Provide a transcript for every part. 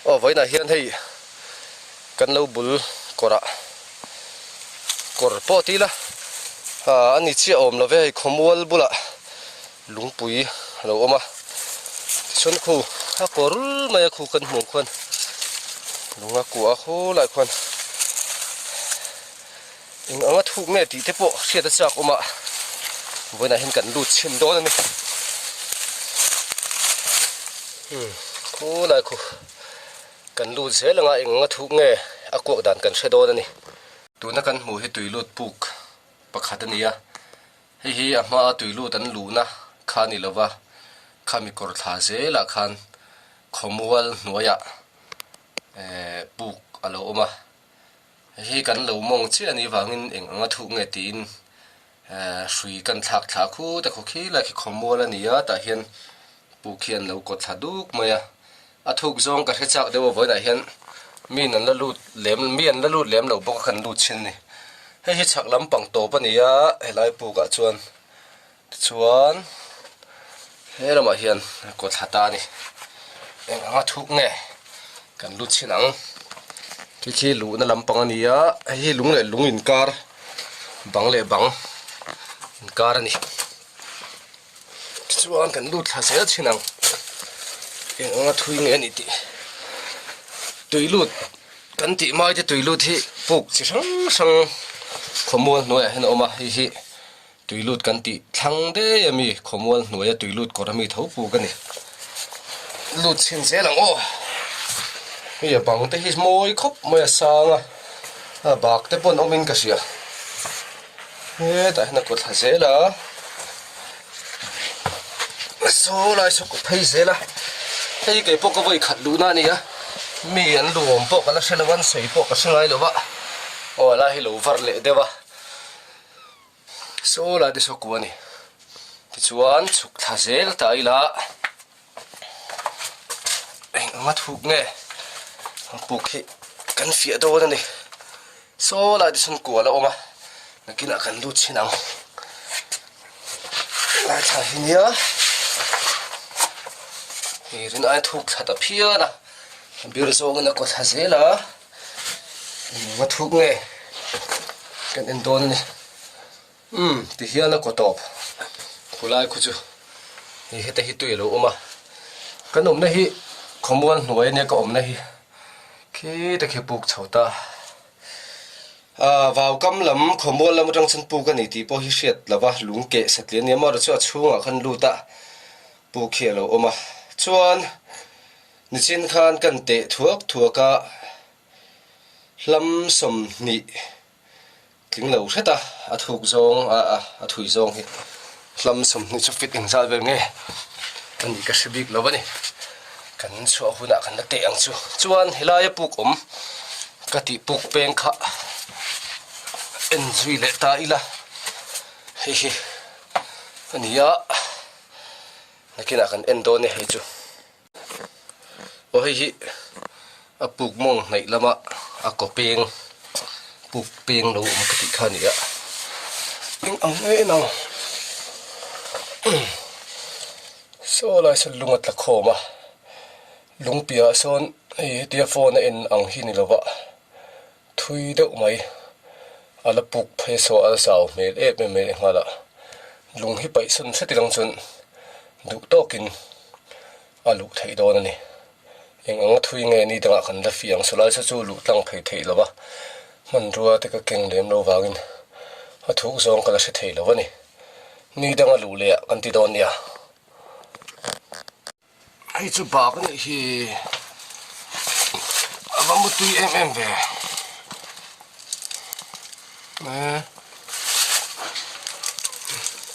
Aw vawiinah hian hei kan lo bul kawrah kawr pawh ti ila ah a ni chiah awm lo ve hei khawmual bulah lungpui a lo awm a tichuan khu a kawr mai a khu kan hmuh khuan lung a kuah a khulai khuan Eng anga thuk nge tih te pawh hriat a chak awm a, vawiinah hian kan lut chhin dawn a ni. Umm khulai khu kan lut zel anga eng anga thuk nge a kuak dan kan hre dawn a ni. Tuna kan hmuh hi tui lut puk pakhat a ni a, hei hi a hmaa tui lut an luhna kha a ni lova, khami kawr thla zelah khan khawmual hnuaiah ehh puk a lo awm a. Hei kan lo mawng chiah anih vangin eng anga thuk nge tiin hrui kan thlak thla khut a khaw khi lai khi khawmual a ni a tah hian puk hi an lo kawt thla duk mai a a thuk zawng ka hre chak deuh a vawiinah hian mi an la lut lem mi an la lut lem lo bawk a kan lut chin a ni hei hi chhak lampang tawp a ni a helai pukah chuan Tichuan he lamah hian kaw thla ta a ni. Eng anga thuk nge kan lut chhin ang. Khi khi luhna lampang a ni a, hei hi lung leh lung inkar bang leh bang inkar a ni. Tichuan kan lut thla zel chhin ang. Eng anga thui nge a ni tih tui lut kan tih mai te tui lut hi puk chi hrang hrang khawmual hnuaiah hian a awm a, hei hi. Tuilut kan tih thlang daih a mi, khawmual hnuaia tuilut kawr a mi tho puk a ni. Lut chhin zel ang aw. Hei a bang te hi mawi khawp mai a sang a, a bak te pawn awmin ka hria. Hetah hian a kawt thla zel a, saw lai saw kawt phei zel a. Hei kei pawh ka vawi khat luhna a ni a, mi an luhawm pawh ka la hre lo a, an sawi pawh ka hre ngai lo va. Aw a lai hi lo var leh deuh a. Saw lai te saw kua a ni. Tichuan chhuk thla zel ta ila eng anga thuk nge ang puk hi kan fiah dawn a ni. Saw lai te sawn kual a awm a, nakinah kan lut chhin ang. Lai thla hi nia hei rin aia thuk thla ta phian a, a bir zawngin a kaw thla zel a. Eng a thuk nge kan en dawn a ni umm ti hian a kaw tawp khulai khu chu hei heta hi tui a lo awm a kan awmna hi khawmual hnuai ania ka awmna hi khita khi puk chho ta ah vau kam lam khawmual lam atang chuan puk a ni tih pawh hi hriat lova lung keh satliah a ni a amaherawhchu a chhungah khan lut a puk hi a lo awm a chuan. Nichin khan kan teh thuak thuak a, hlam 20 tling lo hret a, a thuk zawng a a thui zawng hi hlam 20 chu fit engzat vel nge a nih ka hre bik lo a ni. Kan chhuah hunah kan la teh ang chu. Chuan helaia puk awm ka tih puk peng kha en zui leh ta ila hei hi a ni a, nakinah kan en dawn e hei chu. Aw hei hi a puk mawng hnaih lama a kaw peng puk peng lo awm ka tih kha a ni a eng ang nge en ang saw lai sawn lung a tla khawm a lung piahah sawn hei hetia phone a en ang hi ni lova thui deuh mai a la puk phei saw a zau hmel em em mai leh nghal a lung hi paih sawn hret ilang chuan duh tawkin a luh theih dawn a ni. Eng anga thui nge ni dangah kan la fiah ang saw lai saw chu luh tlang phei theih lo va, hmanrua te ka keng lem lo vangin a thuk zawng ka la hre thei lo a ni. Ni danga luh leh ah kan ti dawn nia. Hei chu bak a nih hi a va mutui em em ve.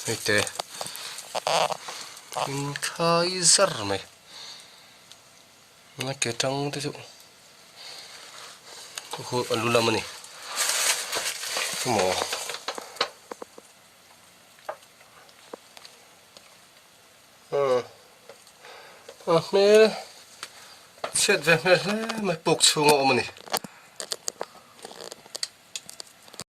Hei te. In khai zar mai a ke tang te chu khu a lu lam a ni maw a hmel chhiat ve hmel hle mai puk chhung a awm a ni.